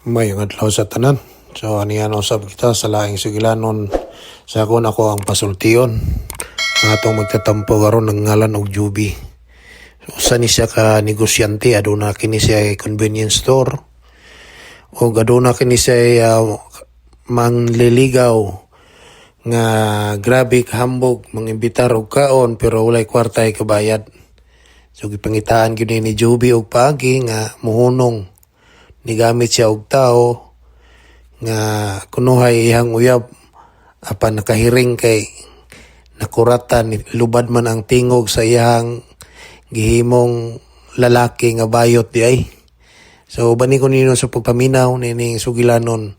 Mayong adlaw sa tanan. So anian usab kita sa laing sugilanon sa akon ako ang pasultion. Ang atong magtatampo karon ng ngalan og Juby. So, usa ni siya ka negosyante, aduna kini siya convenience store. O aduna kini siya mangliligaw nga grabe kahambog mangimbitar og kaon pero walay kwarta ay kabayad. So gipangitaan gyud ni Juby og paagi nga muhunong nigamit siya og tao nga kunuhay iyang uyab apan nakahiring kay nakuratan lubad man ang tingog sa iyang gihimong lalaki nga bayot di ay. So bani ko nino sa pagpaminaw nining sugilanon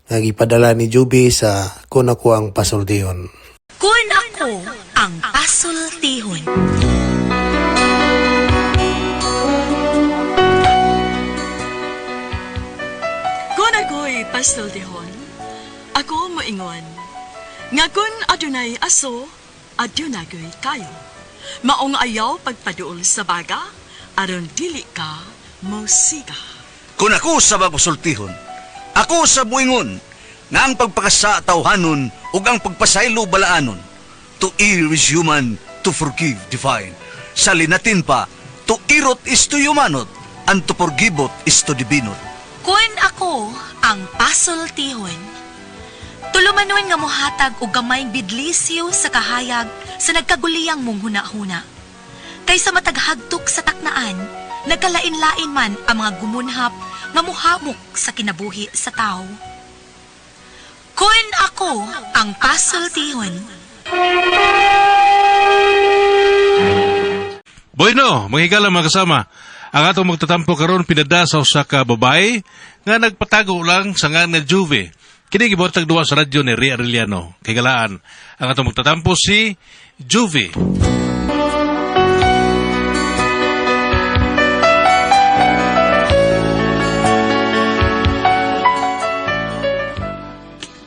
nga gipadala ni Juby sa kun ako ang pasultihon. Kun ako ang pasultihon. Kun ako'y pasultihon, ako moingon, nga kun adunay aso, adunay kayo. Maong ayaw pagpaduol sa baga, aron dili ka mosiga. Kung ako sa magpasultihon, ako sa buingon, nga ang pagpakasa tawhanon ug ang pagpasaylo balaanon. To err is human, to forgive divine. Sa linatin pa, to irot is to humanot, and to forgiveot is to divinot. Kun ako ang pasultihon. Tulumanon nga mohatag og gamayng bidlisyo sa kahayag sa nagkaguliyang mong huna-huna. Kaysa mataghagtok sa taknaan, nagkalain-lain man ang mga gumunhap nga muhamok sa kinabuhi sa tao. Kun ako ang pasultihon. Bueno, mga higala mga kasama, ang atong magtatampo karon pinada sa usa ka babae nga nagpatago lang sa ngan nga Juve. Kini gibuhatag duwa sa radyo ni Ria Arellano. Kay galaan, ang atong magtatampo si Juve.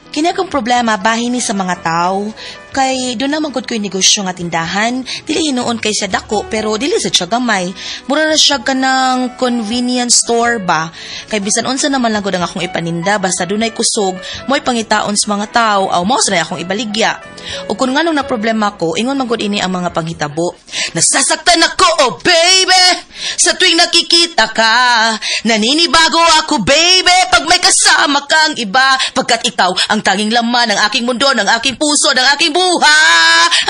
Kini akong problema bahin ni sa mga tao kay doon naman gud ko'y negosyo nga tindahan, dili hinuon kay sa dako pero dili sa siya gamay. Mura ra siya kanang convenience store ba, kay bisan unsa naman lang gud ang akong ipaninda basta dunay kusog mo'y pangitaon sa mga tao aw mao sa akong ibaligya. Ug kun nganong na problema ko, ingon man gud ini ang mga panghitabo. Nasasaktan ako, oh baby, sa tuwing nakikita ka. Naninibago ako, baby, pag may kasama kang iba, pagkat ikaw ang tanging laman ng aking mundo, ng aking puso, ng aking buhay.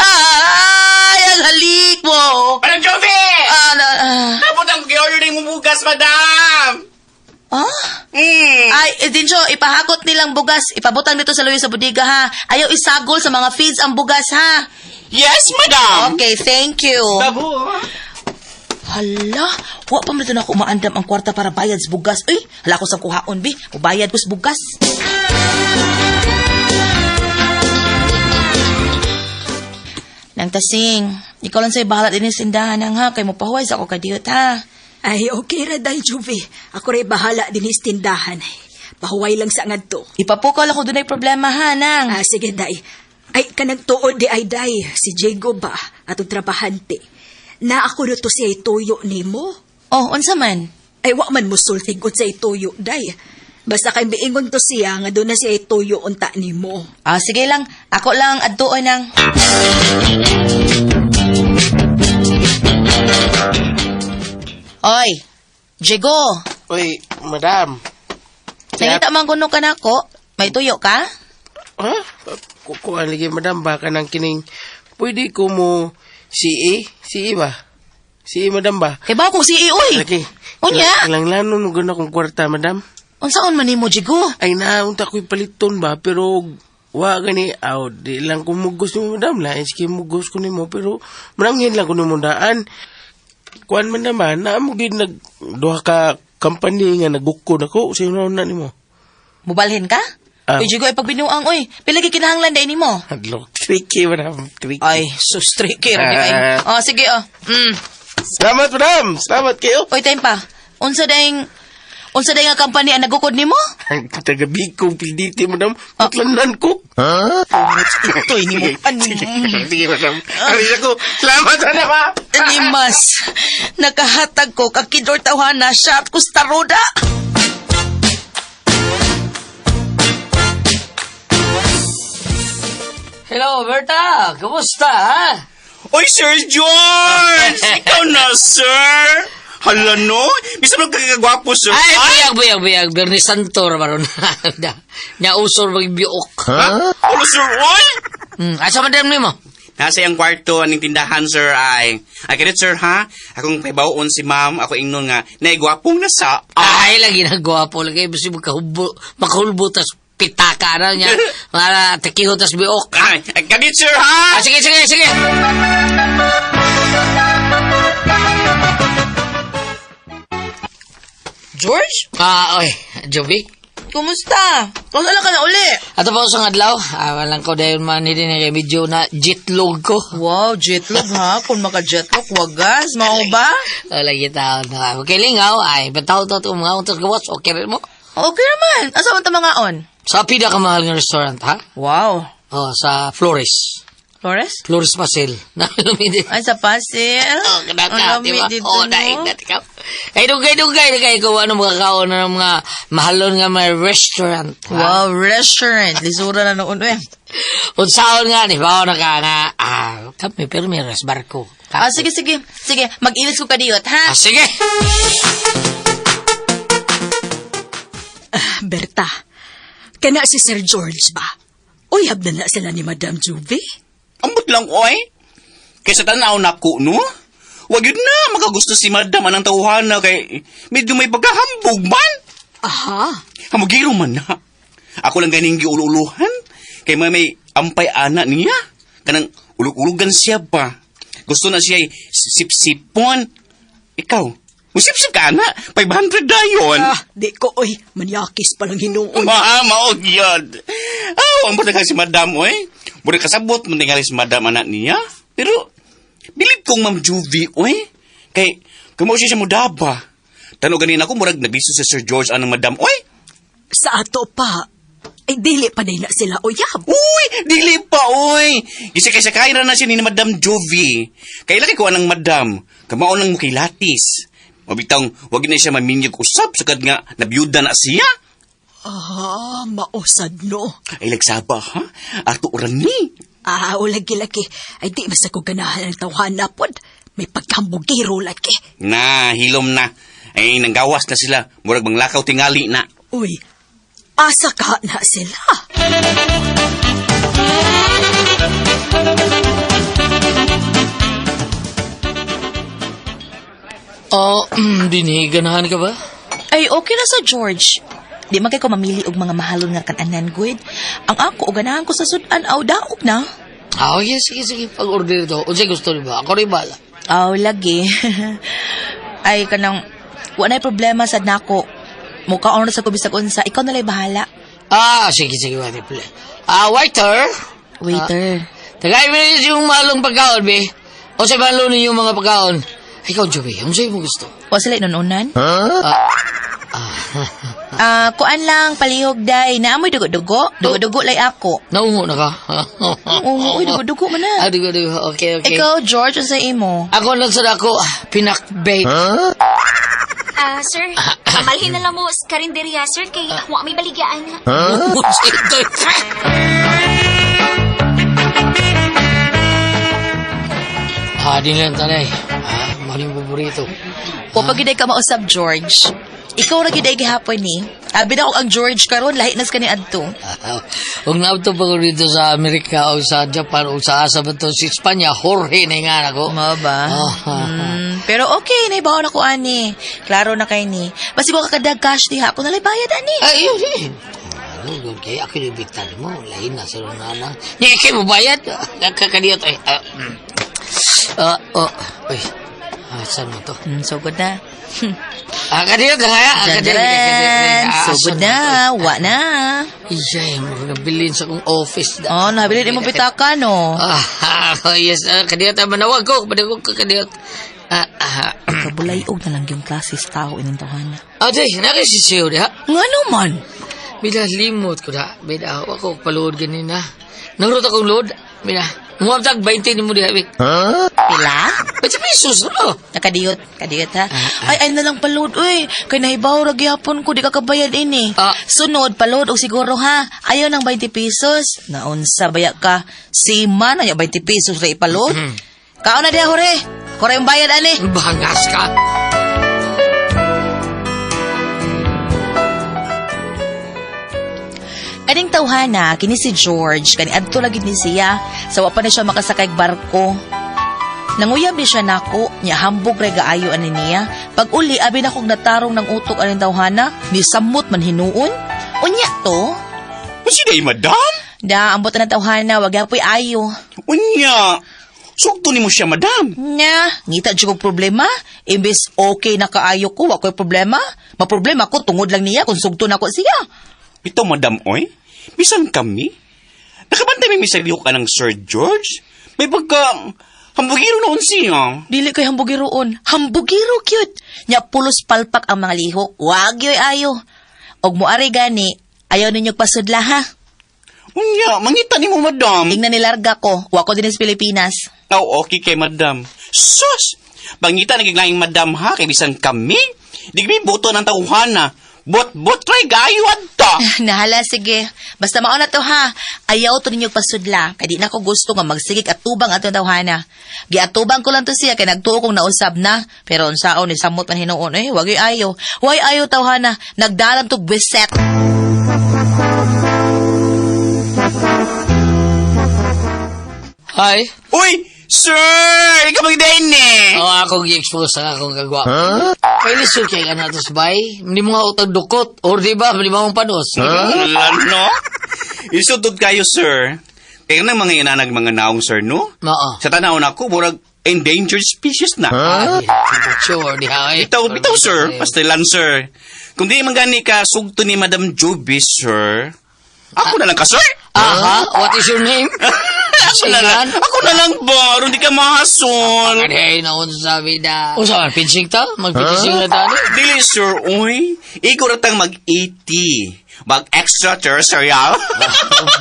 Ay, ang halik mo. Madam Jovi! Ah. Tapos ang gi-order ni mo bugas, madam! Ah? Mm. Ay, eh, Dincho, ipahakot nilang bugas. Ipabutang dito sa luyo sa bodega, ha. Ayaw isagol sa mga feeds ang bugas, ha. Yes, madam! Okay, thank you. Tabo. Hala, wa pa man ito na ako umaandam ang kwarta para bayad sa bugas. Uy, hala ko sa kuhaon, bi. Mubayad ko sa bugas. Nang tasing, ikaw lang sa'yo bahala din sa tindahan ang ha, kay mo pahuway sa ako kadiyot ha. Ay, okay ra dahil, Juve. Ako rin bahala din sa tindahan. Pahuway lang sa ngadto. Ipapukaw lang ko dunay problema ha, nang. Ah, sige, day. Ay, kanang tuod di ay, day. Si Diego ba, atong trabahante. Na ako na to siya ituyo nimo. Oh, unsa man? Ay, wa man musultig sa ituyo, day. Basta kay miingon to siya nga doon na siya ituyo unta nimo. Ah, sige lang. Ako lang adtuon nang. Oy, Diego. Uy, madam. Nangita man kuno ka nako. May tuyo ka? Ha? Kukuha lagi, madam. Baka nang kining... Pwede ko mo CE? CE ba? CE, madam ba? Kay ba kung CEO eh. Lagi. Unya? Ilang lanon mo guna kong kwarta, madam. Unsaon man nimo, Diego? Ay, naunta ko'y paliton ba? Pero, wa gani, aw, di lang ko mugos nimo, madam. Lain sige mugos ko nimo, pero mananghin lang ko nimo daan. Kuan man naman, na mo gid nag duha ka company nga nagukod ako sa na nimo. Mubalhin ka? Ah. Uy, Diego, ay pagbinuang, oy. Pila gyud kinahanglan dai nimo? Hadlok, tricky, madam, tricky. Ay, sus, tricky ra di ay. Ah. Oh, sige, oh. Mm. Salamat, madam. Salamat kayo. Oy, time pa. Unsa daing nga company ang nagukod nimo? Ang tagabi kong pilditi, madam. Putlanan ko. Ito'y nimo. Ano? Sige, madam. Aris ako. Salamat, madam, ha. Animas. Nakahatag ko kakidor tawhana siya at kustaroda. Hello, Berta! Kumusta, ha? Oy, Sir George! Ikaw na, sir! Hala, no? Bisa mo kagagwapo, sir. Ay, buyag, buyag, buyag. Bernie Santor, maron. Na, nausor magbiok. Ha? Hala, sir, oy! Asa man din mo? Nasa iyang kwarto, aning tindahan, sir, ay. Ay, kanit, sir, ha? Akong paibaon si ma'am, ako ingnon nga, naigwapong na sa. Ay, lagi na gwapo. Lagi, basta makahulbo, makahulbo, tas pitaka na niya. Para tikiho, tas biok. Ay, ay, kanit, sir, ha? Ah, sige, sige, sige! George? Ah, oy, Joby. Kumusta? Kumusta lang ka na uli? Ato pa sa adlaw, ah, walang ko dahil man hindi na medyo na jitlog ko. Wow, jetlog ha? Kung maka-jetlog, wagas. Mao ba? Wala kita na. Okay, lingaw, ay, bataw to ito mga untas gawas, okay rin mo? Okay naman. Asa man ta mga on? Sa pida ka mahal ng restaurant, ha? Wow. Oh, sa Flores. Flores? Flores Pasel. Nalumi din. Ay, sa Pasil. Oh, kanata, Ang di ba? lami dito, Oh, no? daig na ikaw. Ay, dugay, dugay, dugay. Kung ano makakaon na ng mga mahalon nga mga restaurant. Ha? Wow, restaurant. Lisura na noon eh. Unsaon nga, ni ba na ka nga, ah, kami, pero may res barko. Ah, sige, sige. Sige, mag-ilis ko kadiyot, ha? Ah, sige. Ah, Berta, kana si Sir George ba? Uyab na na sila ni Madam Juve? Ambot lang, oy. Kaysa tanaw na ko, no? Wag yun na, makagusto si madam anang tawhana kay medyo may pagkahambog man. Aha. Hamugiro man na. Ako lang ganing giululuhan. Kay may may ampay ana niya. Kanang ulug-ulugan siya ba. Gusto na siya sipsipon. Ikaw, musipsip ka ana. 500 dayon. Ah, di ko, oy. Manyakis palang hinuon. Maamaog yun. Aw, ang buta si madam, oy. Mura kasabot, mantingali si madam anak niya. Pero, bilib kong Ma'am Juvie, oy. Kay, kamo siya siya mudaba. Tano ganin ako, murag nabiso si Sir George anang madam, oy. Sa ato pa, ay dili pa na sila uyab. Uy, dili pa, oy. Gisakay-sakay ra na siya ni Madam Juvie. Kay laki ko anang madam. Kamao nang mukilatis. Mabitang, wag na siya maminyag usab, sukad nga, nabiyuda na siya. Ah, mausad no. Ay, lagsaba, ha? Ato oran ni. Ah, o lagi-lagi. Ay di mas ako ganahan ang tawhana pod. May pagkambugiro lagi. Na, hilom na. Ay, nanggawas na sila. Murag manglakaw tingali na. Uy, asa ka na sila? Oh, dinhi, ganahan ka ba? Ay, okay na sa George. Di man kay ko mamili og mga mahalon nga kananan, good. Ang ako, og ganahan ko sa sudan, aw, daog na. Ah, oh, yes, sige, sige. Pag-order ito. Unsay gusto ni ba? Ako rin bala. Aw, lagi. Ay, kanang, wa na'y problema sa nako. Mukha na sa kubisag unsa, ikaw na lay bahala. Ah, sige, sige, wait, please. Ah, waiter. Waiter. Tagay mo na yung malong pagkaon, be. O sa malo ninyo mga pagkaon. Ikaw, Joey, ano sa'yo mo gusto? Wa sila inununan? Ah, Ah, kuan lang, palihog day. Naamoy dugo-dugo. Dugo-dugo lay ako. Naungo na ka? Oo, uy, dugo-dugo man na. Ah, dugo-dugo. Okay, okay. Ikaw, George, sa imo? Ako lang sa ako, pinakbait. Ah, sir, pamalhin na lang mo sa karinderya, sir, kay wa may baligyaan. Ito. Ah, di lang tanay. Ah, mahal yung paborito. Wa pa gid ay ka mausab, George. Ikaw ra gid ay gihapon ni. Abi na ko ang George karon lahi nas kani adto. Ah, Kung naabto pa ko dito sa Amerika o sa Japan o sa asa ba to, sa Espanya, Jorge na nga ako. Mao ba? Ah. Pero okay, naibaw na ko ani. Klaro na kay ni. Basi ko kakadag cash diha ako nalay bayad ani. Ay, yun, eh. Ano, yun, kaya ako yung ibitan mo. Lain na sa nana. Nga, kayo mo bayad. Nagkakadiyot. Ay, ah, Ah, oh, uy. Ah, saan mo to? So good na. Ah, kadiyot lang kaya. Ah, kadiyot, kadiyot. Dyan, Ah, so saan good mo na. to? Wa na. Iyay, mo nabilin sa akong office. Oh, nabilin mo pitaka no. Ah, ah, yes, ah, kadiyot, ah, manawag ko. Manawag ko, kadiyot. Ah, ah, Kabulayog na lang yung klase sa tao ining tawhana. Aday, nakisisiyo diha. Nga naman. Bila limot ko na. Bila ako paluod ganina. Narot akong load. Bila, muamtag 20 ni mo diha. Huh? Pila? 20 pesos, ano? Nakadiyot, kadiyot ha. Ay, ay na lang palod, uy. Kay nahibaw ra gyapon ko di ka kabayad ini. Ah. Sunod palod og siguro ha. Ayaw ng 20 pesos. Naunsa baya ka? Sima na ya 20 pesos ra ipalod. Kaon na diha hore. Kora yung bayad ani. Bangas ka. Kaning tawhana kini si George kani adto lagi ni siya sa wa pa na siya makasakay og barko. Nanguyab ni siya nako, niya hambog ray gaayo ani niya. Pag uli abi na kog natarong ng utok aning tawhana, ni samot man hinuon. Unya to. Unsa day, madam? Da, ambot na tawhana, wag yapoy ayo. Unya, sugto nimo siya, madam. Nya, ngita jud kog problema. Imbes okay na kaayo ko, wa ko'y problema. Maproblema ko tungod lang niya kung sugto nako siya. Ito, madam, oy. Bisan kami. Nakabantay may misaliho ka ng Sir George. May pagka, hambugiro noon siya. Dili kay hambugiroon. Hambugiro cute. Nya pulos palpak ang mga lihok. Wag yoy ayo. Og moari gani, ayaw ninyo pasudla ha. Unya, mangita nimo, madam. Ingnan nilarga ko, wa ko din sa Pilipinas. Oh, okay kay madam. Sus! Bangita nagiglaing madam ha, kay bisan kami. Di kami boto ng tauhana. Bot-bot try gayo adto. Nahala, sige. Basta mauna to ha. Ayaw to ninyo pasudla. Kay di na ko gusto nga magsigig at tubang atong tawhana. Giatubang ko lang to siya kay nagtuo kong nausab na. Pero unsaon ni samot man hinuon eh. Wag yoy ayo. Way ayo tawhana. Nagdalan to biset. Hi. Uy! Sir! Ikaw magdain eh! Oo, ako gi-expose sa akong kagwa. Kay lisod kay ka na bay. Hindi mo nga utag dukot. Or di ba, hindi mo akong panos. Wala, no? Isutod kayo, sir. Kaya nang mga inanag mga naong, sir, no? Oo. Sa tanaw na ako, murag endangered species na. Ay, sure, di ha. eh. Bitaw, bitaw, sir. Pastilan, sir. Kung di man gani ka sugto ni Madam Joby, sir, ako na lang ka, sir. Aha, what is your name? Ako na lang. Ako na lang ba? Aron di ka mahasol. Ay, naon sabi na. Usa man, pinsing ta? Magpinsing na ta? Dili, sir, uy. Ikaw ratang mag-ET. Mag-extraterrestrial.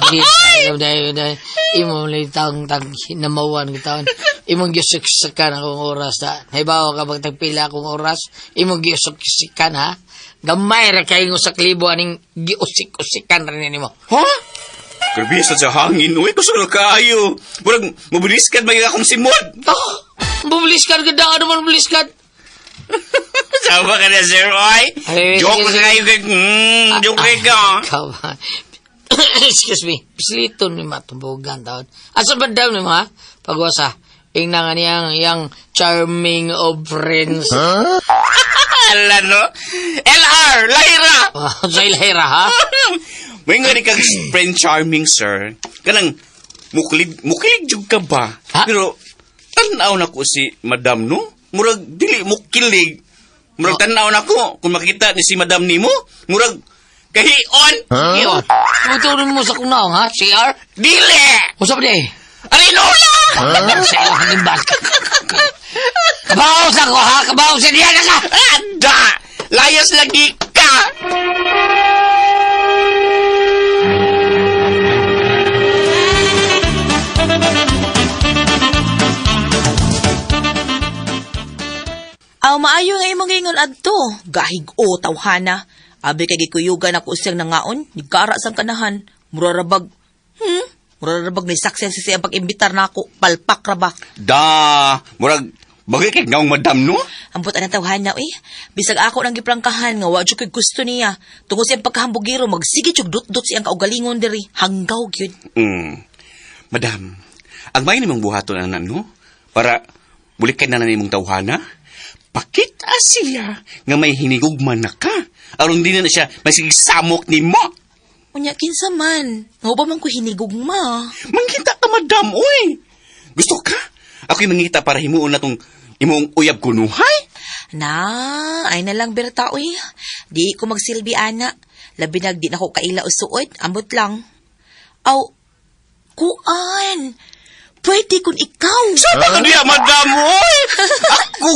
Please, dahil, dahil, imong litang tag namawan kita. Imong gisuksikan akong oras na. Halimbawa ka magtagpila akong oras, imong gisuksikan ha. Gamay ra kay sa klibo aning giusik-usikan rin nimo. Ha? Grabe sa sa hangin, uy. Kusog na kaayo. Murag, mabilis ka may akong simod. Oh, bumilis ka ganda ano man bumilis ka. Sama ka na, sir, oy. Ay, Joke sige, na kayo. Joke ka. Ikaw ba? Excuse me. Pisliton ni matumbogan taon. Asa ba daw ni mga pagwasa? Ingna nga niyang yang charming of friends. Ala, no? LR, lahira. Sa ilahira ha? May nga ni kang friend charming, sir. Kanang, mukilig, mukilig jud ka ba? Ha? Pero, tanaw na ko si madam, no? Murag, dili mukilig. Murag, tanaw na ko. Kung makita ni si madam nimo, murag, kahion. Iyon. Tuturin mo sa kunaong ha? CR? Dili! Usap di. Aray, lola! Sa ilang gimbal. Kabaw sa ko ha? Kabaw sa diyan na ka! Ada! Layas lagi ka! Aw maayo nga imong ingon adto. Gahig-o tawhana. Abi kay gikuyugan ako siyang nangaon, nigara sang kanahan. Mura rabag. Mura rabag ni success siya pag-imbitar nako, palpak ra ba. Da! Murag, bagay kay ngaong madam, no? Ambot anang tawhana uy. Bisag ako nang giprangkahan nga wa jud ko'y gusto niya. Tungod sa iyang pagkahambugiro magsige jud dut-dut siyang kaugalingon diri. Hanggaw gyud. Madam, ang may nimong buhaton anak, no? Para bulikan na na nimong tawhana, pakita siya nga may hinigugman na ka. Aron di na na siya masigsamok nimo. Unya kinsa man? Nga ba man ko hinigugma? Mangita ka, madam, oy! Gusto ka? Ako'y mangita para himuon na tong imong uyab kunuhay. Na, ay na lang berta uy. Di ko magsilbi ana. Labi nag di na ko kaila o suod, ambot lang. Aw, kuan. Pwede kun ikaw. Saan ka niya, madam, oy? Ako,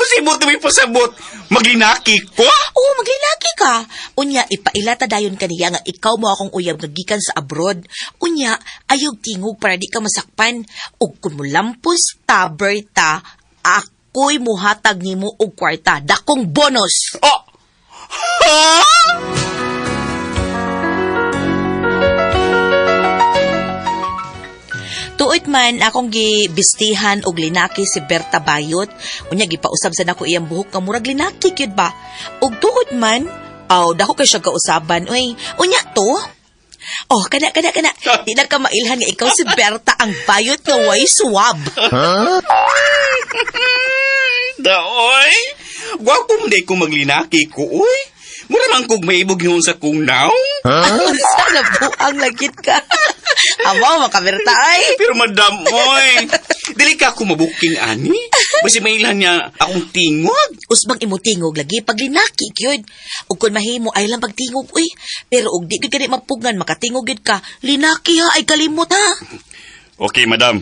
Sibot na may pasabot. Maglinaki ko? Oo, maglinaki ka. Unya, ipailata dayon kaniya nga ikaw mo akong uyab nga gikan sa abroad. Unya, ayaw tingog para di ka masakpan. Ug kun mulampos ta, Berta, ako'y muhatag nimo og kwarta. Dakong bonus. Oh! Ha? Tuot man akong gibistihan og linaki si Berta Bayot. Unya gipausab sa nako iyang buhok nga murag linaki gyud ba. Ug tuot man, aw dako kay siya kausaban oy. Unya to. Oh, kana kana kana. Di na ka mailhan nga ikaw si Berta ang bayot nga way suwab. Daoy! Gwapo mo ko maglinaki ko, uy. Mura man kog maibog yun sa kong naong. Sana buang lagit ka. Amo makaberta ay. Pero madam, oy, dili ka ako mabuking ani. Basi mailan niya akong tingog. Usbang imo tingog lagi pag linaki gyud. Ug kun mahimo ay lang pagtingog uy. Pero og di gyud kani mapugngan makatingog gyud ka, linaki ha ay kalimot ha. Okay, madam.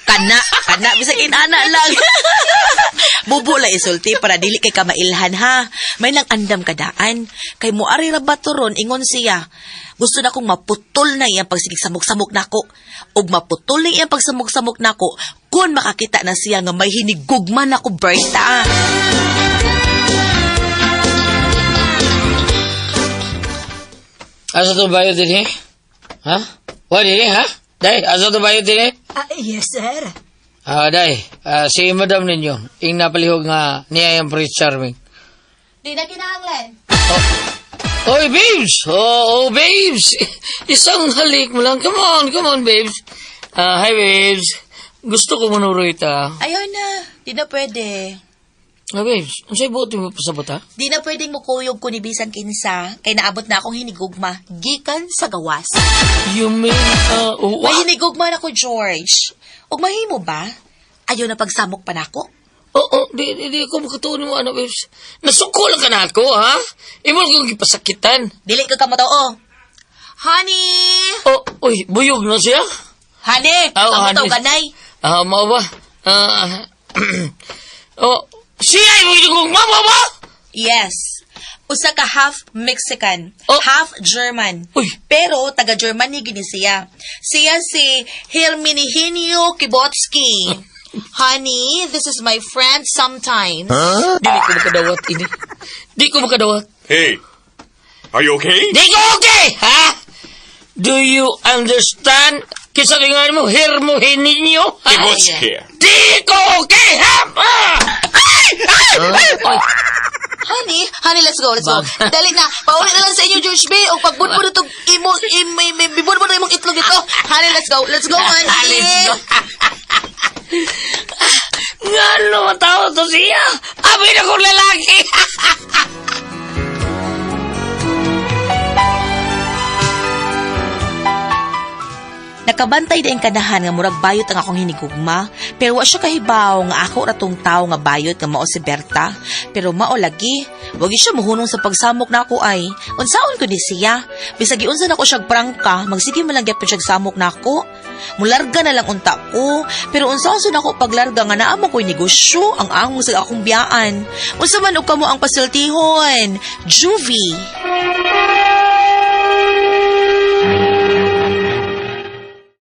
Kana, kana bisag inana lang. Bubo lang isulti para dili kay kamailhan ha. May nang andam kadaan. Kay moari ra ba to ron ingon siya. Gusto na kong maputol na iyang pagsigig samok-samok nako. Ug maputol na iyang pagsamok-samok nako kung makakita na siya nga may hinigugma nako Berta. Asa to bayo din eh? Ha? Wa din eh, ha? Day, asa to bayo din eh? Ah, yes, sir. Ah, day, si madam ninyo, ing napalihog nga niya yung Prince Charming. Di na kinahanglan. Oy, babes! Oh, oh, babes! Isang halik mo lang. Come on, come on, babes. Ah, hi, babes. Gusto ko manuroy ta. Ayaw na. Di na pwede. Ah, babes, ang sa'yo buot mo pasabot, ha? Di na pwedeng mukuyog ko ni bisan kinsa kay naabot na akong hinigugma gikan sa gawas. You mean, oh, May what? hinigugma na ko, George. Ug mahimo ba? Ayaw na pagsamok pa nako. Oo, oh, di ko makatuon mo, ano, babes. Nasuko lang ka na ako, ha? Imo lang kong gipasakitan. Dili ka kamotoo. Honey! Oh, uy, buyog na siya. Honey! Oh, Kamotoo honey. ganay. Ah, mao ba? Ah, oh, siya ay mo kong mama ba? Yes. Usa ka half Mexican, Oh. half German. Uy. Pero taga Germany gini siya. Siya si Herminihinio Kibotski. Honey, this is my friend sometimes. Dili ko makadawat ini. Di ko makadawat. Hey, are you okay? Di ko okay, ha? Do you understand? Kisa tingan mo, hermuhin ninyo? Ha? Kibotski. Di ko okay, ha? Ah! Ay! Ay! Ay! Honey, honey, let's go, let's go. Bag. Dali na. Pauli na lang sa inyo, George B. O pagbudbud na itong imo, im, im, im, bibudbud na imong itlog ito. Honey, let's go. Let's go, honey. Let's go. Nga naman tao to siya. Abi na kong lalaki. Nakabantay din kanahan nga murag bayot ang akong hinigugma, pero wa siya kahibaw nga ako ra tong tawo nga bayot nga mao si Berta. Pero mao lagi, wag siya muhunong sa pagsamok nako ay. Unsaon ko ni siya? Bisag giunsa nako siyag prangka, magsige man lang gyapon siyag samok nako. Mularga na lang unta ko, pero unsaon sa nako paglarga nga naa mo ko'y negosyo ang angong sa akong biyaan. Unsa man og kamo ang pasultihon? Juvie.